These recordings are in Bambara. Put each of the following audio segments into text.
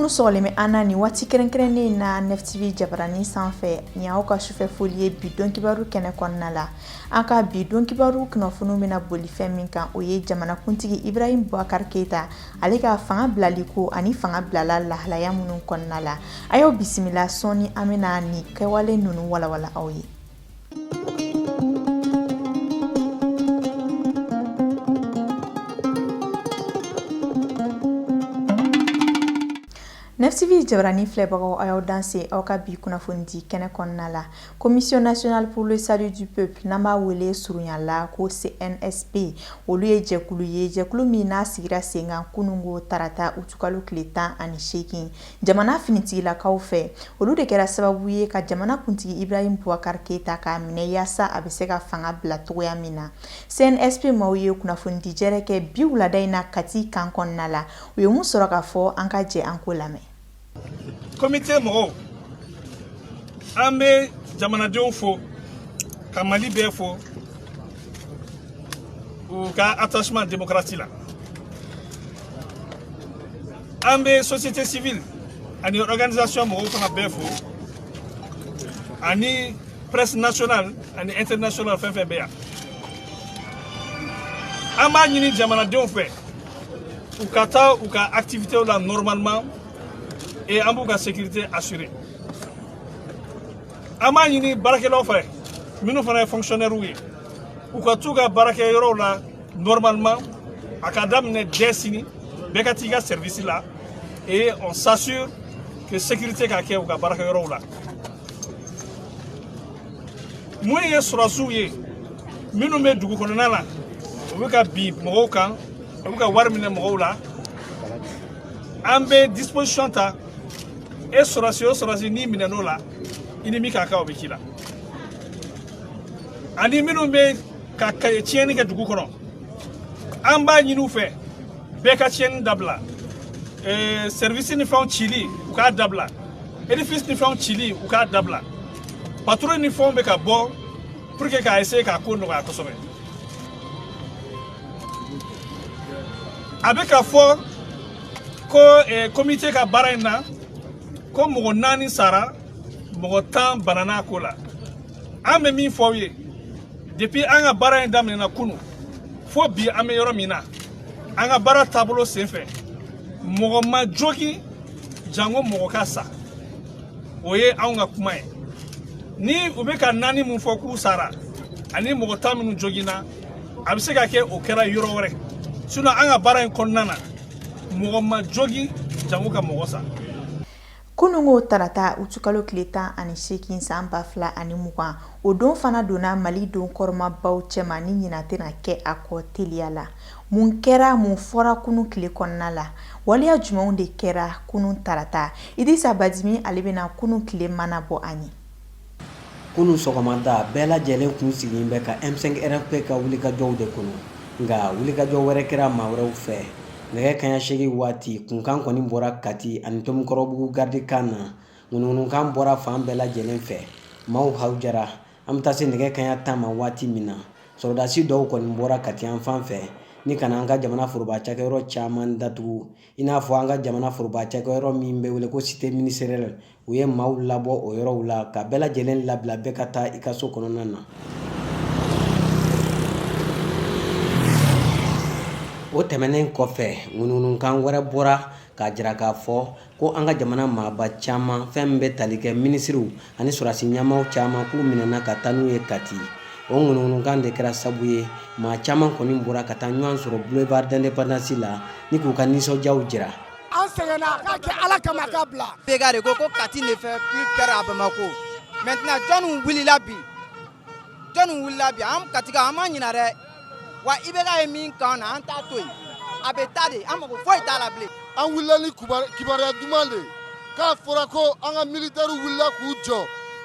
minnu sɔgɔlen bɛ an na nin waati kɛrɛnkɛrɛnnen in na Nef TV jabaranin sanfɛ, nin y'aw ka sufɛ foli ye bi don kibaru kɛnɛ kɔnɔna la. An ka bi don kibaru kunnafoniw bɛna boli fɛn min kan, o ye jamanakuntigi Ibrahim Boubacar Keita ale ka fanga bilali ko ani fanga bilala lahalaya minnu kɔnɔna la. A y'aw bisimila, sɔɔni an bɛna nin kɛwale ninnu walawala aw ye. Nef TV jabaranin filɛbagaw, aw y'aw danse aw ka bi kunnafoni di kɛnɛ kɔnɔna la. Commission nationale pour le salut du peuple, n'an b'a wele surunya la ko CNSP, olu ye jɛkulu ye, jɛkulu min n'a sigira sen kan kunungo tarata utukalo tile 18 jamana finitigilakaw fɛ. Olu de kɛra sababu ye ka jamana kuntigi Ibrahim Boubacar Keita k'a minɛ yaasa a bɛ se ka fanga bila cogoya min na. CNSP maaw ye kunnafonidijɛrɛ kɛ bi wulada in na Kati kan kɔnɔna la. U ye mun sɔrɔ ka fɔ, an ka jɛ an k'o lamɛn. Komite mɔgɔw, an bɛ jamanadenw fo ka Mali bɛɛ fo u ka attachement démocratie la. An bɛ société civile ani organisation mɔgɔw fana bɛɛ fo, ani presse nationale ani internationale fɛn fɛn bɛ yan. An b'a ɲini jamanadenw fɛ u ka taa u ka activité la normalement et an b'u ka sécurité assurer. An b'a ɲini baarakɛlaw fɛ, minnu fana ye fonctionnaires ye, u ka t'u ka baarakɛyɔrɔw la normalement. A ka daminɛ dès sini, bɛɛ ka t'i ka service la et on s'assure que sécurité ka kɛ u ka baarakɛyɔrɔw la. Mun ye sɔrɔdasiw ye minnu bɛ dugu kɔnɔna la, u bɛ ka bin mɔgɔw kan, u bɛ ka wari minɛ mɔgɔw la, an bɛ disposition ta. E sɔrɔdasi o sɔrɔdasi n'i minɛn'o la, i ni min ka kan, o bɛ k'i la. Ani minnu bɛ ka tiɲɛni kɛ dugu kɔnɔ, an b'a ɲini u fɛ bɛɛ ka tiɲɛni dabila, service ni fɛnw cili, u k'a dabila, édifice ni fɛnw cili, u k'a dabila. Patrouille ni fɛnw bɛ ka bɔ pour que k'a essayer k'a ko nɔgɔya kosɛbɛ. A bɛ ka fɔ ko comité ka baara in na, ko mɔgɔ 4 sara, mɔgɔ 10 banana a ko la. An bɛ min fɔ aw ye, depuis an ka baara in daminɛna kunu fo bi, an bɛ yɔrɔ min na, an ka baara taabolo senfɛ, mɔgɔ ma jogin jango mɔgɔ ka sa. O ye anw ka kuma ye. Ni u bɛ ka 4 mun fɔ k'u sara ani mɔgɔ 10 minnu joginna, a bɛ se ka kɛ o kɛra yɔrɔ wɛrɛ. Sinon an ka baara in kɔnɔna na, mɔgɔ ma jogin jango ka mɔgɔ sa. Kunungo tarata utukalo tile 18 san 2020, o don fana donna Mali don kɔrɔmabaw cɛma ni ɲinan tɛna kɛ a kɔ teliya la. Mun kɛra, mun fɔra kunun tile kɔnɔna la, waleya jumɛnw de kɛra kunun tarata? Idrissa Badimi, ale bɛna kunun tile mana bɔ an ye. Kunun sɔgɔmada, bɛɛ lajɛlen kun sigilen bɛ ka M5 RFP ka wulikajɔw de kɔnɔ, nka wulikajɔ wɛrɛ kɛra maa wɛrɛw fɛ. Nɛgɛ kanɲɛ 8 waati, kunkan kɔni bɔra Kati ani Tomikɔrɔbugu garidikan na. Ŋunuŋunukan bɔra fan bɛɛ lajɛlen fɛ, maaw hawujara. An bɛ taa se nɛgɛ kanɲɛ 10 ma waati min na, sɔrɔdasi dɔw kɔni bɔra Kati yan fan fɛ ni ka na an ka jamana foroba cakɛyɔrɔ caman datugu, i n'a fɔ an ka jamana foroba cakɛyɔrɔ min bɛ wele ko cité ministérielle. U ye maaw labɔ o yɔrɔw la ka bɛɛ lajɛlen labila, bɛɛ ka taa i ka so kɔnɔna na. O tɛmɛnen kɔfɛ, ŋunuŋunukan wɛrɛ bɔra k'a jira k'a fɔ ko an ka jamana maaba caman, fɛn min bɛ tali kɛ minisiriw ani sɔrɔdasi ɲɛmaaw caman, k'u minɛna ka taa n'u ye Kati. O ŋunuŋunukan de kɛra sabu ye maa caman kɔni bɔra ka taa ɲɔgɔn sɔrɔ boulevard d'indépendance la ni k'u ka nisɔndiyaw jira. An sɛgɛnna, a k'a kɛ Ala kama, a k'a bila. IBK de ko ko Kati ne fait plus peur à Bamako. Maintenant, jɔnniw wulila bi? Jɔnniw wulila bi? An Katikaw, an ma ɲina dɛ. Wa IBK ye min k'an na, an t'a to yen. A bɛ taa de, an mago foyi t'a la bilen. An wulila ni kibaruya duman de ye, k'a fɔra ko an ka militaires wulila k'u jɔ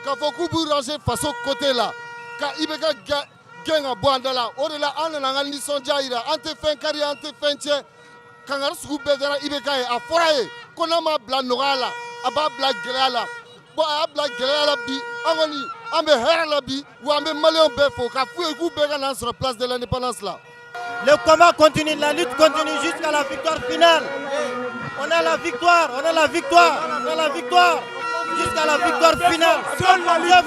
k'a fɔ k'u b'u ranger faso côté la ka IBK gɛn ka bɔ an da la. O de la an nana an ka nisɔndiya jira. An tɛ fɛn kari, an tɛ fɛn tiɲɛ. Kangari sugu bɛɛ dara IBK ye. A fɔra ye ko n'a m'a bila nɔgɔya la, a b'a bila gɛlɛya la. Bon, a y'a bila gɛlɛya la bi. An kɔni, an bɛ hɛrɛ la bi. Wa an bɛ maliyɛnw bɛɛ fo k'a f'u ye k'u bɛɛ ka n'an sɔrɔ place de l'indépendance la. Le combat continue, la lutte continue jusqu'à la victoire finale. On a la victoire, on a la victoire, on a la victoire jusqu'à la victoire finale. Seule la lutte.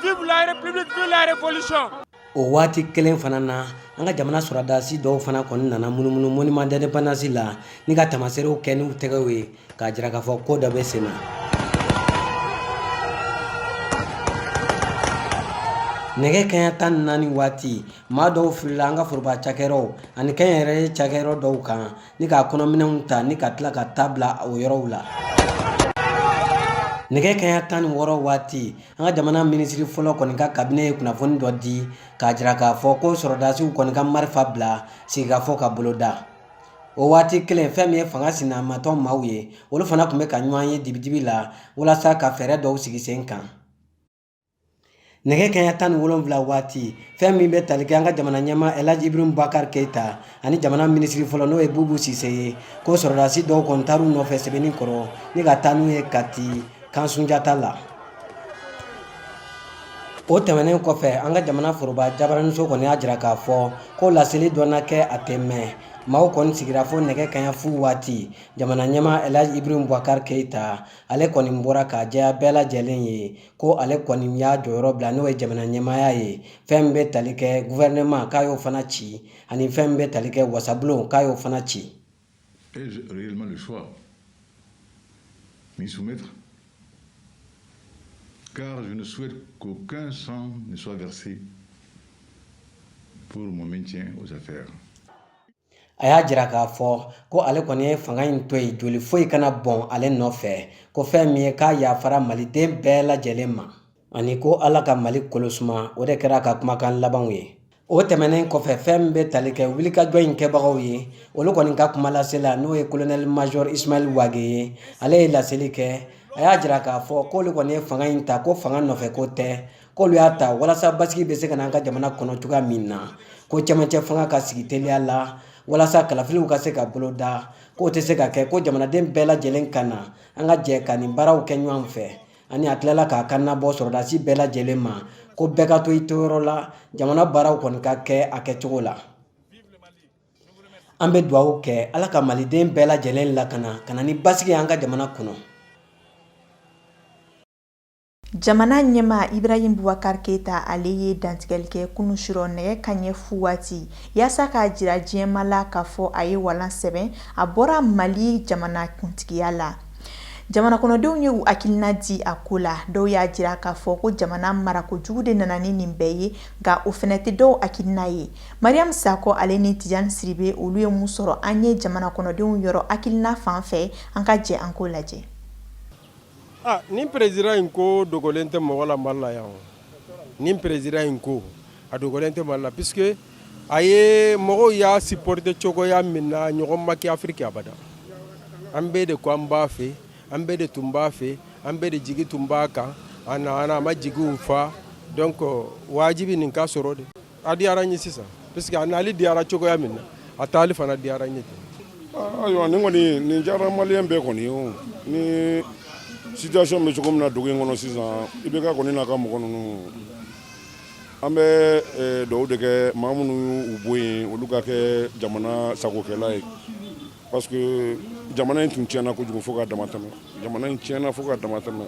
Vive la République, vive la révolution. O waati kelen fana na, an ka jamana sɔrɔdasi dɔw fana kɔni nana munumunu monument d'indépendance la ni ka tamaserew kɛ n'u tɛgɛw ye k'a jira k'a fɔ ko dɔ bɛ sen na. Nɛgɛ kaɲa 14 waati, maa dɔw filila an ka foroba cakɛyɔrɔw ani kɛnyɛrɛye cakɛyɔrɔ dɔw kan ni k'a kɔnɔminɛnw ta ni ka tila ka taa bila o yɔrɔw la. Nɛgɛ kaɲa 16 waati, an ka jamana minisiri fɔlɔ kɔni ka kabine ye kunnafoni dɔ di k'a jira k'a fɔ ko sɔrɔdasiw kɔni ka marifa bila sigikafɔ ka boloda. O waati kelen, fɛn min ye fanga sinamatɔn maaw ye, olu fana tun bɛ ka ɲɔgɔn ye dibidibi la walasa ka fɛɛrɛ dɔw sigi sen kan. Nɛgɛ kaɲa 17 waati, fɛn min bɛ tali kɛ an ka jamana ɲɛmaa Elhaji Ibrahim Boubacar Keita ani jamana minisiri fɔlɔ, n'o ye Bubu Sise ye, ko sɔrɔdasi dɔw kɔni taar'u nɔfɛ Sebenikɔrɔ ni ka taa n'u ye Kati camp Sunjata la. O tɛmɛnen kɔfɛ, an ka jamana foroba jabaraniso kɔni y'a jira k'a fɔ ko laseli dɔ na kɛ a tɛ mɛn. Maaw kɔni sigira fo nɛgɛ kaɲa fu waati. Jamana ɲɛmaa Elhaji Ibrahim Boubacar Keita, ale kɔni bɔra k'a jɛya bɛɛ lajɛlen ye ko ale kɔni y'a jɔyɔrɔ bila, n'o ye jamana ɲɛmaaya ye. Fɛn min bɛ tali kɛ gouvernement, k'a y'o fana ci, ani fɛn min bɛ tali kɛ wasabulon, k'a y'o fana ci. Ai-je réellement le choix? M'y soumettre? Car je ne souhaite qu'aucun sang ne soit versé pour mon maintien aux affaires. A y'a jira k'a fɔ ko ale kɔni ye fanga in to yen, joli foyi kana bɔn ale nɔfɛ, ko fɛn min ye k'a yafara maliden bɛɛ lajɛlen ma, ani ko Ala ka Mali kolo suma. O de kɛra a ka kumakan labanw ye. O tɛmɛnen kɔfɛ, fɛn min bɛ tali kɛ wulikajɔ in kɛbagaw ye, olu kɔni ka kuma lasela, n'o ye colonel major Ismaël Wagué ye, ale ye laseli kɛ. A y'a jira k'a fɔ k'olu kɔni ye fanga in ta, ko fanga nɔfɛ ko tɛ, k'olu y'a ta walasa basigi bɛ se ka na an ka jamana kɔnɔ cogoya min na, ko cɛmancɛ fanga ka sigi teliya la walasa kalafiliw ka se ka boloda, k'o tɛ se ka kɛ ko jamanaden bɛɛ lajɛlen ka na an ka jɛ ka nin baaraw kɛ ɲɔgɔn fɛ. Ani a tilala k'a kan nabɔ sɔrɔdasi bɛɛ lajɛlen ma ko bɛɛ ka to i toyɔrɔ la, jamana baaraw kɔni ka kɛ a kɛcogo la. An bɛ dugawu kɛ Ala ka maliden bɛɛ lajɛlen lakana ka na ni basigi an ka jamana kɔnɔ. Jamana ɲɛmaa Ibrahim Boubacar Keita, ale ye dantigɛli kɛ kunu surɔ nɛgɛ kaɲɛ fu waati yaasa k'a jira diɲɛma la k'a fɔ a ye walan sɛbɛn, a bɔra Mali jamana kuntigiya la. Jamana kɔnɔdenw ye u hakilina di a ko la. Dɔw y'a jira k'a fɔ ko jamana marakojugu de nana ni nin bɛɛ ye, nka o fɛnɛ tɛ dɔw hakilina ye. Mariam Sakɔ, ale ni Tijani Siribe, olu ye mun sɔrɔ an ye jamana kɔnɔdenw yɔrɔ hakilina fan fɛ? An ka jɛ an k'o lajɛ. Ah, nin président in ko dogolen tɛ mɔgɔ la Mali la yan o. Nin président in ko a dogolen tɛ Mali la, puisque a ye mɔgɔw y'a supporter cogoya min na, ɲɔgɔn ma kɛ Afiriki abada. An bɛɛ de ko an b'a fɛ, an bɛɛ de tun b'a fɛ, an bɛɛ de jigi tun b'a kan. A nana, a ma jigiw fa. Donc wajibi nin ka sɔrɔ de. A diyara n ye sisan, puisque a nali diyara cogoya min na, a taali fana diyara n ye ten. Ayiwa, nin kɔni nin diyara maliyɛn bɛɛ kɔni ye o. Ni situation bɛ cogo min na dugu in kɔnɔ sisan, IBK kɔni n'a ka mɔgɔ ninnu, an bɛ dugawu de kɛ maa minnu y'u bɔ yen, olu ka kɛ jamana sagokɛla ye, parce que jamana in tun tiɲɛna kojugu fo ka dama tɛmɛ. Jamana in tiɲɛna fo ka dama tɛmɛ.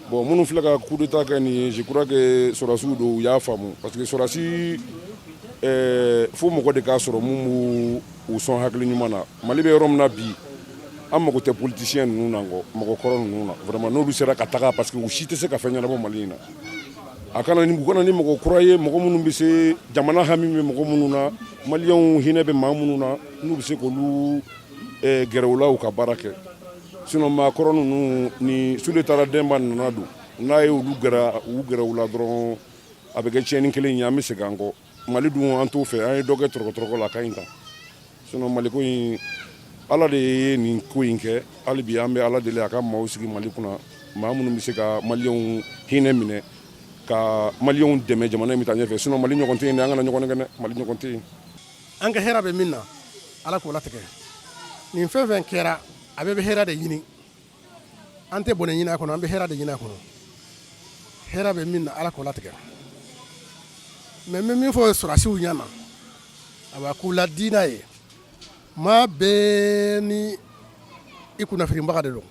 Bon, minnu filɛ ka coup d'état kɛ nin ye, je crois que sɔrɔdasiw don, u y'a faamu, parce que sɔrɔdasi fo mɔgɔ de k'a sɔrɔ mun b'u u sɔn hakili ɲuman na. Mali bɛ yɔrɔ min na bi, an mago tɛ politicien ninnu na kɔ, mɔgɔ kɔrɔ ninnu na vraiment, n'olu sera ka taga, parce que u si tɛ se ka fɛn ɲɛnabɔ Mali in na. A kana ni u kana ni mɔgɔ kura ye, mɔgɔ minnu bɛ se jamana hami bɛ mɔgɔ minnu na, maliyɛnw hinɛ bɛ maa minnu na, n'u bɛ se k'olu gɛrɛ u la, u ka baara kɛ. Sinon maa kɔrɔ ninnu ni Sule taara, Denba nana don, n'a ye olu gɛrɛ u gɛrɛ u la dɔrɔn, a bɛ kɛ tiɲɛni kelen ye, an bɛ segin an kɔ. Mali dun, an t'o fɛ. An ye dɔ kɛ tɔrɔkɔ la, a ka ɲi tan. Sinon Mali ko in, Ala de ye nin ko in kɛ. Hali bi an bɛ Ala deli a ka maaw sigi Mali kunna, maa minnu bɛ se ka maliyɛnw hinɛ minɛ, ka maliyɛnw dɛmɛ, jamana in bɛ taa ɲɛfɛ. Sinon Mali ɲɔgɔn tɛ yen dɛ, an kana ɲɔgɔn nɛgɛn dɛ, Mali ɲɔgɔn tɛ yen. An ka hɛrɛ bɛ min na, Ala k'o latigɛ. Nin fɛn fɛn kɛra, a bɛɛ bɛ hɛrɛ de ɲini. An tɛ bɔnɛ ɲini a kɔnɔ, an bɛ hɛrɛ de ɲini a kɔnɔ. Hɛrɛ bɛ min na, Ala k'o latigɛ. Mais n bɛ min fɔ sɔrɔdasiw ɲɛna, a b'a k'u la diinɛ ye, maa bɛɛ ni I kunnafonibaga de don,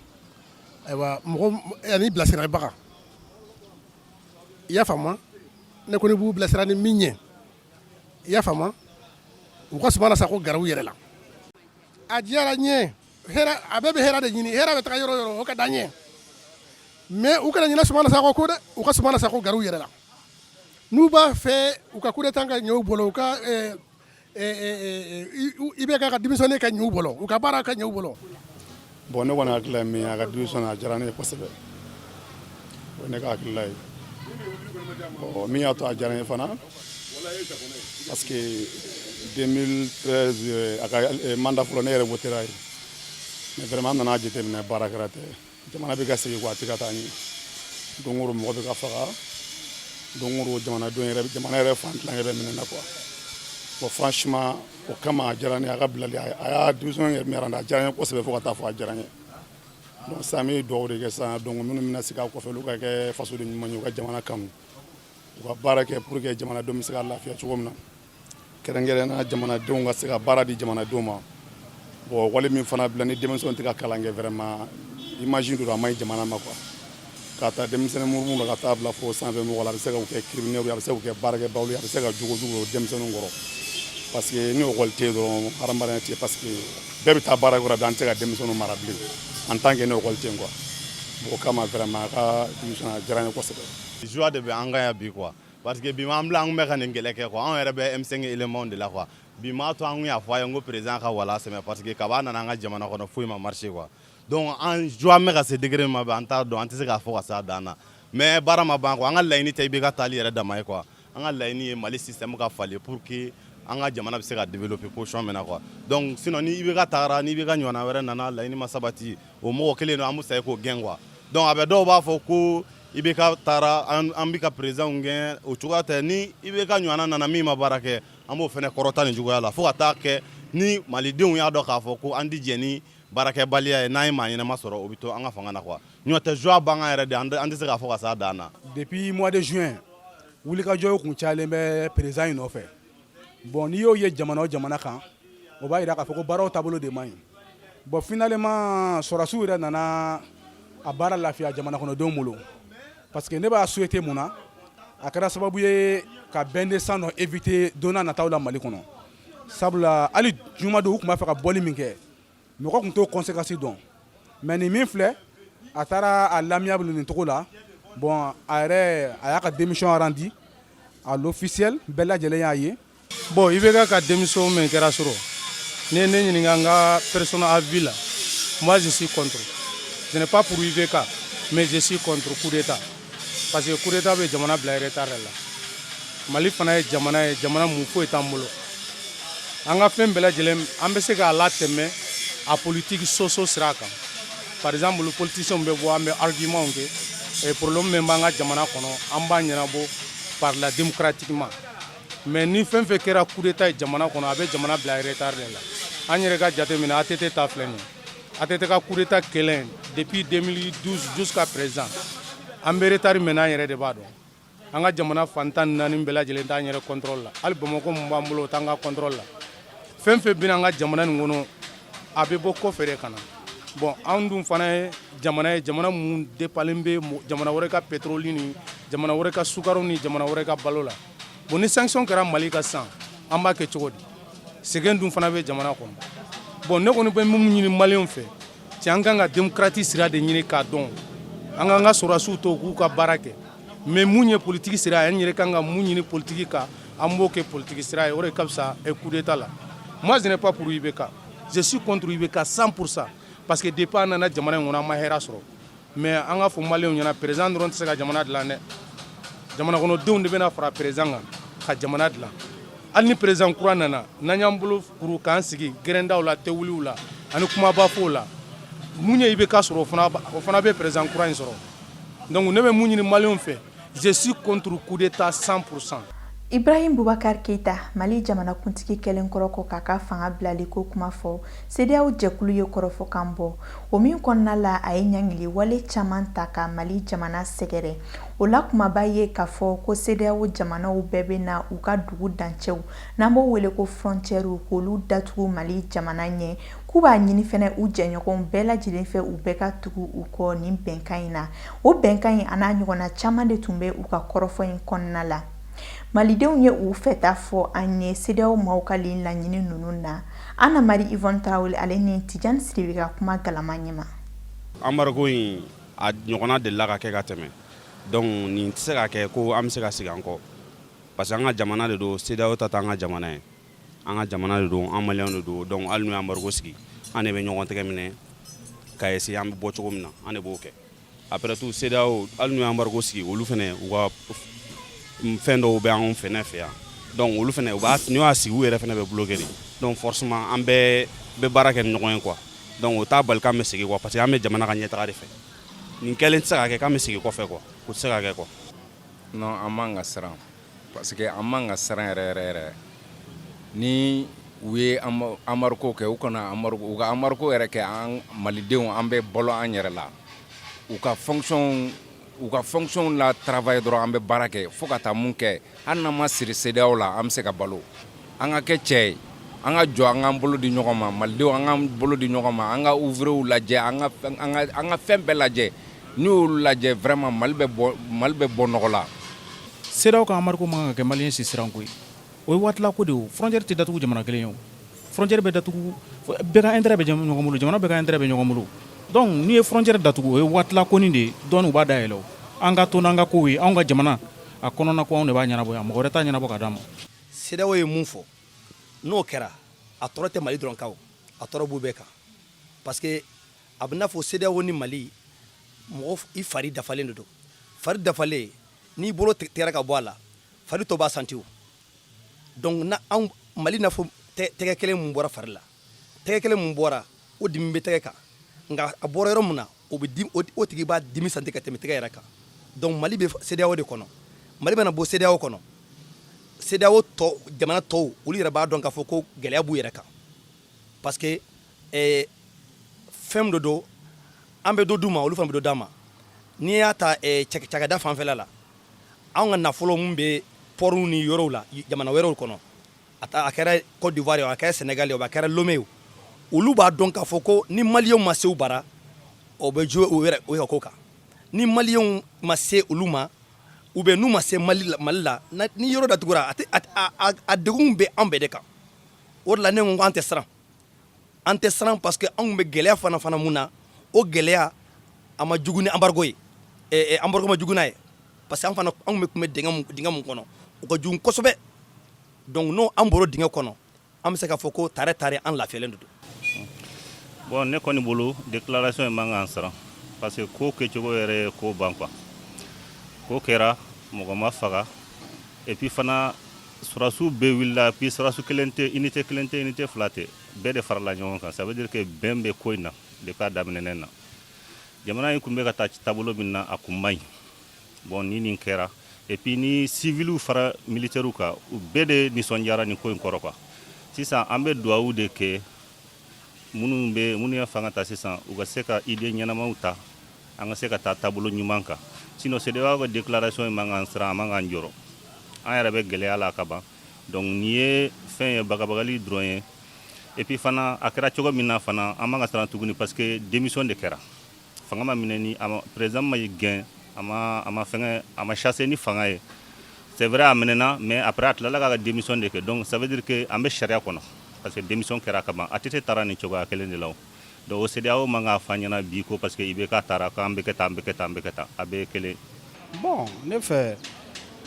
ayiwa, mɔgɔ ani bilasirabaga, i y'a faamu. Ne kɔni b'u bilasira ni min ye, i y'a faamu, u ka Sumala Sakɔ gɛrɛ u yɛrɛ la. A diyara n ye. Hɛrɛ, a bɛɛ bɛ hɛrɛ de ɲini. Hɛrɛ bɛ taga yɔrɔ yɔrɔ, o ka d'an ye, mais u kana ɲinɛ Sumala Sakɔ kɔ dɛ. U ka Sumala Sakɔ gɛrɛ u yɛrɛ la. N'u b'a fɛ u ka coup d'état ka ɲɛ u bolo, u ka IBK ka démissionner ka ɲɛ u bolo, u ka baara ka ɲɛ u bolo. Bon, ne kɔni hakilila ye min ye, a ka démission, a diyara ne ye kosɛbɛ. O ye ne ka hakilila ye. Bon, min y'a to a diyara n ye fana, parce que 2013, a ka mandat fɔlɔ, ne yɛrɛ votera ye, mais vraiment an nana jateminɛ, baara kɛra tɛ, jamana bɛ ka segin kɔ, a tɛ ka taa ɲɛ. Don o don mɔgɔ bɛ ka faga, don o don jamanadenw yɛrɛ, jamana yɛrɛ fan tilancɛ bɛ minɛ na quoi. Bon, franchement, o kama a diyara ne ye. A ka bilali, a y'a démission yɛrɛ min a diyara n ye kosɛbɛ, fo ka taa fɔ a diyara n ye. Donc sisan an bɛ dugawu de kɛ sisan. Donc minnu bɛna sigi a kɔfɛ, olu ka kɛ fasoden ɲuman ye, u ka jamana kanu, u ka baara kɛ pour que jamanadenw bɛ se ka lafiya cogo min na, kɛrɛnkɛrɛnnenya jamanadenw ka se ka baara di jamanadenw ma. Bon, wale min fana bila ni denmisɛnw tɛ ka kalan kɛ, vraiment image don, a ma ɲi jamana ma quoi. Ka taa denmisɛnnin murumuru la ka taa bila fo sanfɛ mɔgɔ la, a bɛ se ka kɛ criminel ye, a bɛ se k'u kɛ baarakɛbaw ye, a bɛ se ka jogo jugu don denmisɛnninw kɔrɔ, parce que ni école tɛ yen dɔrɔn, hadamadenya tɛ yen, parce que bɛɛ bɛ taa baara yɔrɔ la. An tɛ se ka denmisɛnninw mara bilen en tant que ni école tɛ yen quoi. Bon, o kama vraiment a ka démission, a diyara n ye kosɛbɛ. Joie de bɛ an kan yan bi quoi, parce que bi m'an bila, an kun bɛ ka nin kɛlɛ kɛ quoi. Anw yɛrɛ bɛ M5 éléments de la quoi. Bi m'a to an kun y'a fɔ a ye n ko président ka wala sɛmɛ, parce que kaba nana an ka jamana kɔnɔ, foyi ma marché quoi. Donc an joie bɛ ka se degré min ma bi, an t'a dɔn, an tɛ se k'a fɔ ka s'a dan na, mais baara ma ban quoi. An ka laɲini tɛ IBK taali yɛrɛ dama ye quoi. An ka laɲini ye Mali système ka falen pour que an ka jamana bɛ se ka développer position min na quoi. Donc sinon, ni IBK tagara, ni IBK ɲɔgɔnna wɛrɛ nana, laɲini ma sabati, o mɔgɔ kelen don, an bɛ sa k'o gɛn quoi. Donc a bɛ dɔw b'a fɔ ko IBK taara, an bɛ ka président gɛn, o cogoya tɛ. Ni IBK ɲɔgɔnna nana min ma baara kɛ, an b'o fana kɔrɔta nin cogoya la, fo ka taa kɛ ni malidenw y'a dɔn k'a fɔ ko an tɛ jɛn ni baarakɛbaliya ye. N'an ye maa ɲɛnama sɔrɔ, o bɛ to an ka fanga na quoi. Ɲɔ tɛ, joie b'an kan yɛrɛ de, an tɛ se k'a fɔ ka s'a dan na. Depuis mois de juin, wulikajɔw kun cayalen bɛ président in nɔfɛ. Bon, n'i y'o ye jamana o jamana kan, o b'a yira k'a fɔ ko baaraw taabolo de man ɲi. Bon, finalement, sɔrɔdasiw yɛrɛ nana a baara lafiya jamana kɔnɔdenw bolo, parce que ne b'a souhaiter mun na, a kɛra sababu ye ka bain de sang dɔ éviter don n'a nataw la Mali kɔnɔ. Sabula hali jumadon, u tun b'a fɛ ka bɔli min kɛ, mɔgɔ tun t'o conséquence dɔn. Mais nin min filɛ, a taara à l'amiable nin cogo la. Bon, a yɛrɛ a y'a ka démission rendu à l'officiel, bɛɛ lajɛlen y'a ye. Bon, IBK ka démission min kɛra sɔrɔ, ni ye ne ɲininka n ka personnel avis la, moi je suis contre. Je n'ai pas pour IBK, mais je suis contre coup d'état, parce que coup d'état bɛ jamana bila retard la. Mali fana ye jamana ye, jamana mun foyi t'an bolo. An ka fɛn bɛɛ lajɛlen, an bɛ se k'a latɛmɛ a politique soso sira kan. Par exemple, politiciens bɛ bɔ, an bɛ argument kɛ, problème min b'an ka jamana kɔnɔ, an b'a ɲɛnabɔ par la démocratiquement. Mais ni fɛn fɛn kɛra coup d'état ye jamana kɔnɔ, a bɛ jamana bila retard de la. An yɛrɛ ka jate minɛ, ATT ta filɛ nin ye, ATT ka coup d'état kɛlɛ depuis 2012 jusqu'à présent, an bɛ retard min na, an yɛrɛ de b'a dɔn. An ka jamana fan 14 bɛɛ lajɛlen t'an yɛrɛ contrôle la. Hali Bamakɔ mun b'an bolo, o t'an ka contrôle la. Fɛn fɛn bɛ an ka jamana nin kɔnɔ, a bɛ bɔ kɔfɛ de ka na. Bon, anw dun fana ye jamana ye, jamana mun dépendant bɛ jamana wɛrɛ ka pétrole ni jamana wɛrɛ ka sukaro ni jamana wɛrɛ ka balo la. Bon, ni sanction kɛra Mali ka sisan, an b'a kɛ cogo di? Sɛgɛn dun fana bɛ jamana kɔnɔ. Bon, ne kɔni bɛ mun ɲini maliyɛnw fɛ, cɛ, an kan ka démocratie sira de ɲini k'a dɔn. An k'an ka sɔrɔdasiw to u k'u ka baara kɛ, mais mun ye politique sira ye, an yɛrɛ kan ka mun ɲini politique kan, an b'o kɛ politique sira ye, o de ka fisa coup d'état la. Moi, je n'ai pas pour IBK, je suis contre IBK 100%, parce que depuis an nana jamana in kɔnɔ, an ma hɛrɛ sɔrɔ. Mais an ka fɔ maliyɛnw ɲɛna, président dɔrɔn tɛ se ka jamana dilan dɛ. Jamana kɔnɔdenw de bɛna fara président kan ka jamana dilan. Hali ni président kura nana, n'an y'an bolo kuru k'an sigi gɛrɛndaw la, tɛwuliw la ani kumaba fɔw la, mun ye IBK sɔrɔ, o fana bɛ président kura in sɔrɔ. Donc ne bɛ mun ɲini maliyɛnw fɛ, je suis contre coup d'état 100%. Ibrahim Boubacar Keita, Mali jamanakuntigi kɛlen kɔrɔ kɔ k'a ka fanga bilali ko kuma fɔ, CEDEAO jɛkulu ye kɔrɔfɔkan bɔ, o min kɔnɔna la a ye ɲangili wale caman ta ka Mali jamana sɛgɛrɛ. O la kumaba ye k'a fɔ ko CEDEAO jamanaw bɛɛ bɛ na u ka dugu dancɛw, n'an b'o wele ko frontières, k'olu datugu Mali jamana ɲɛ. K'u b'a ɲini fɛnɛ u jɛɲɔgɔnw bɛɛ lajɛlen fɛ, u bɛɛ ka tugu u kɔ nin bɛnkan in na. O bɛnkan in, a n'a ɲɔgɔnna caman de tun bɛ u ka kɔrɔfɔ in kɔnɔna la. Malidenw ye u fɛta fɔ an ye CEDEAO maaw ka nin laɲini ninnu na. Anna Marie Yvonne Traoré, ale ni Tijani Sidibe ka kuma galama ɲɛma. Embargo in, a ɲɔgɔnna delila ka kɛ ka tɛmɛ. Donc nin tɛ se ka kɛ ko an bɛ se ka segin an kɔ, parce que an ka jamana de don. CEDEAO ta t'an ka jamana ye, an ka jamana de don, an maliyɛnw de don. Donc hali n'u ye embargo sigi, an de bɛ ɲɔgɔn tɛgɛ minɛ ka essayer an bɛ bɔ cogo min na, an de b'o kɛ. Après tout, CEDEAO, hali n'u ye embargo sigi, olu fɛnɛ u ka fɛn dɔw bɛ anw fɛnɛ fɛ yan. Donc olu fɛnɛ u b'a, n'u y'a sigi, u yɛrɛ fɛnɛ bɛ bloqué de. Donc forcément an bɛɛ bɛ baara kɛ ni ɲɔgɔn ye quoi. Donc o t'a bali k'an bɛ segin quoi, parce que an bɛ jamana ka ɲɛtaga de fɛ. Nin kɛlen tɛ se ka kɛ k'an bɛ segin kɔfɛ quoi, o tɛ se ka kɛ quoi. Non, an man ka siran, parce que an man ka siran yɛrɛ yɛrɛ yɛrɛ. Ni u ye embargo kɛ, u kana embargo, u ka embargo yɛrɛ kɛ, an malidenw, an bɛ balo an yɛrɛ la. U ka fonction la travail dɔrɔn, an bɛ baara kɛ fo ka taa mun kɛ. Hali n'an ma siri CEDEAO la, an bɛ se ka balo. An ka kɛ cɛ ye, an ka jɔ, an k'an bolo di ɲɔgɔn ma. Malidenw, an k'an bolo di ɲɔgɔn ma, an ka ouvriers lajɛ, an ka fɛn bɛɛ lajɛ. N'u y'olu lajɛ, vraiment, Mali bɛ bɔ nɔgɔ la. CEDEAO ka embargo man kan ka kɛ malien si siranko ye. O ye waatila ko de ye. O frontière tɛ datugu jamana kelen ye. O frontière bɛ datugu, bɛɛ ka intérêt bɛ ɲɔgɔn bolo, jamana bɛɛ ka intérêt bɛ ɲɔgɔn bolo. Donc n'i ye frontière datugu, o ye waatila konin de ye. Dɔɔni u b'a dayɛlɛ. O an ka to n'an ka kow ye, anw ka jamana a kɔnɔna ko, anw de b'a ɲɛnabɔ yan, mɔgɔ wɛrɛ t'a ɲɛnabɔ ka d'an ma. CEDEAO ye mun fɔ, n'o kɛra, a tɔɔrɔ tɛ Mali dɔrɔn kan, o a tɔɔrɔ b'u bɛɛ kan, parce que a bɛ n'a fɔ CEDEAO ni Mali, mɔgɔ i fari dafalen de don. Fari dafalen, n'i bolo tigɛra ka bɔ a la, fari tɔ b'a santi. O donc na anw Mali n'a fɔ tɛgɛ kelen mun bɔra fari la, tɛgɛ kelen mun bɔra, o dimi bɛ tɛgɛ kan, nka a bɔra yɔrɔ min na, o bɛ di, o tigi b'a dimi santi ka tɛmɛ tɛgɛ yɛrɛ kan. Donc Mali bɛ CEDEAO de kɔnɔ. Mali bɛna bɔ CEDEAO kɔnɔ, CEDEAO tɔ jamana tɔw, olu yɛrɛ b'a dɔn k'a fɔ ko gɛlɛya b'u yɛrɛ kan, parce que fɛn dɔ don, an bɛ dɔ d'u ma, olu fana bɛ dɔ d'an ma. N'i y'a ta cakɛda fanfɛla la, anw ka nafolo mun bɛ pɔriw ni yɔrɔw la jamana wɛrɛw kɔnɔ, a kɛra Côte d'Ivoire ye, a kɛra Sénégal ye, a kɛra Lomé ye, olu b'a dɔn k'a fɔ ko ni maliyɛnw ma se u bara, o bɛ jouer u yɛrɛ o ko kan. Ni maliyɛnw ma se olu ma, ou bien n'u ma se Mali la, Mali la ni yɔrɔ datugura, a tɛ a degun bɛ an bɛɛ de kan. O de la ne ko an tɛ siran, an tɛ siran, parce que anw bɛ gɛlɛya fana mun na, o gɛlɛya a ma jugu ni embargo ye, embargo ma jugu n'a ye, parce que an fana, anw bɛ tun bɛ dingɛ mun kɔnɔ, o ka jugu kosɛbɛ. Donc n'o an bɔra dingɛ kɔnɔ, an bɛ se k'a fɔ ko tare tare an lafiyalen de don. Bon, ne kɔni bolo, déclaration in man kan siran, parce que ko kɛcogo yɛrɛ ye ko ban quoi. Ko kɛra, mɔgɔ ma faga, et puis fana sɔrɔdasiw bɛɛ wulila, puis sɔrɔdasi kelen tɛ, unité kelen tɛ, unité fila tɛ, bɛɛ de farala ɲɔgɔn kan. Ça veut dire que bɛn bɛ ko in na depuis a daminɛnen na. Jamana in kun bɛ ka taa taabolo min na, a kun man ɲi. Bon, ni nin kɛra, et puis ni civiliw fara militaires kan, u bɛɛ de nisɔndiyara nin ko in kɔrɔ quoi. Sisan an bɛ duwawu de kɛ minnu bɛ, minnu ye fanga ta sisan, u ka se ka idée ɲɛnamaw ta, an ka se ka taa taabolo ɲuman kan. Sinon CEDEAO ka déclaration in man kan siran, a man kan jɔrɔ. An yɛrɛ bɛ gɛlɛya la ka ban. Donc nin ye fɛn ye, bagabagali dɔrɔn ye. Et puis fana a kɛra cogo min na fana, an man ka siran tuguni, parce que démission de kɛra, fanga ma minɛ ni a ma, président ma gɛn, a ma fɛngɛ, a ma chasser ni fanga ye. C'est vrai, a minɛna, mais après a tilala k'a ka démission de kɛ. Donc ça veut dire que an bɛ sariya kɔnɔ, parce que démission kɛra ka ban. ATT taara nin cogoya kelen de la. O donc o CEDEAO man k'a fɔ an ɲɛna bi ko parce que IBK taara k'an bɛ kɛ tan, an bɛ kɛ tan, an bɛ kɛ tan, a bɛɛ ye kelen. Bon, ne fɛ,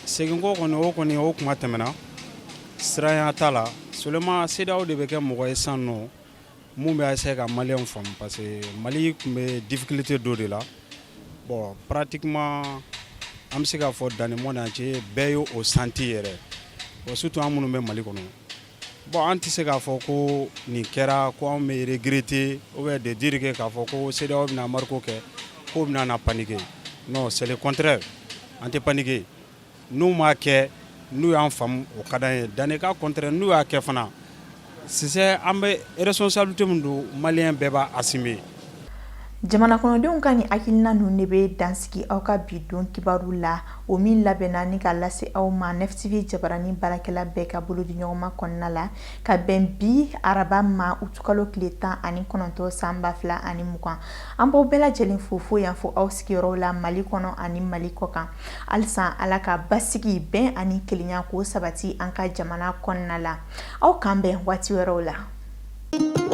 seginko kɔni, o kɔni, o kuma tɛmɛna, siranya t'a la. Seulement CEDEAO de bɛ kɛ mɔgɔ ye sisan nɔ mun bɛ essayer ka maliyɛnw faamu, parce que Mali tun bɛ difficulté dɔ de la. Bon, pratiquement an bɛ se k'a fɔ dans le monde entier, bɛɛ y'o o senti yɛrɛ. Bon, surtout an minnu bɛ Mali kɔnɔ. Bon, an tɛ se k'a fɔ ko nin kɛra ko anw bɛ regretter ou bien de dire que k'a fɔ ko CEDEAO bɛna embargo kɛ, k'o bɛna na paniquer. Non, c'est le contraire, an tɛ paniquer. N'u m'a kɛ, n'u y'an faamu, o ka d'an ye. Dans le cas contraire, n'u y'a kɛ fana, sisan an bɛ responsabilité min don, maliyɛn bɛɛ b'a assumer. Jamana kɔnɔdenw ka nin hakilina ninnu de bɛ dansigi aw ka bi don kibaru la, o min labɛnna ni ka lase aw ma Nef TV jabaranin baarakɛla bɛɛ ka bolo di ɲɔgɔnma kɔnɔna la, ka bɛn bi araba ma utukalo tile 19 san 2020. An b'aw bɛɛ lajɛlen fo fo yan fo aw sigiyɔrɔw la Mali kɔnɔ ani Mali kɔkan. Halisa Ala ka basigi, bɛn ani kelenya k'o sabati an ka jamana kɔnɔna la. Aw k'an bɛn waati wɛrɛw la.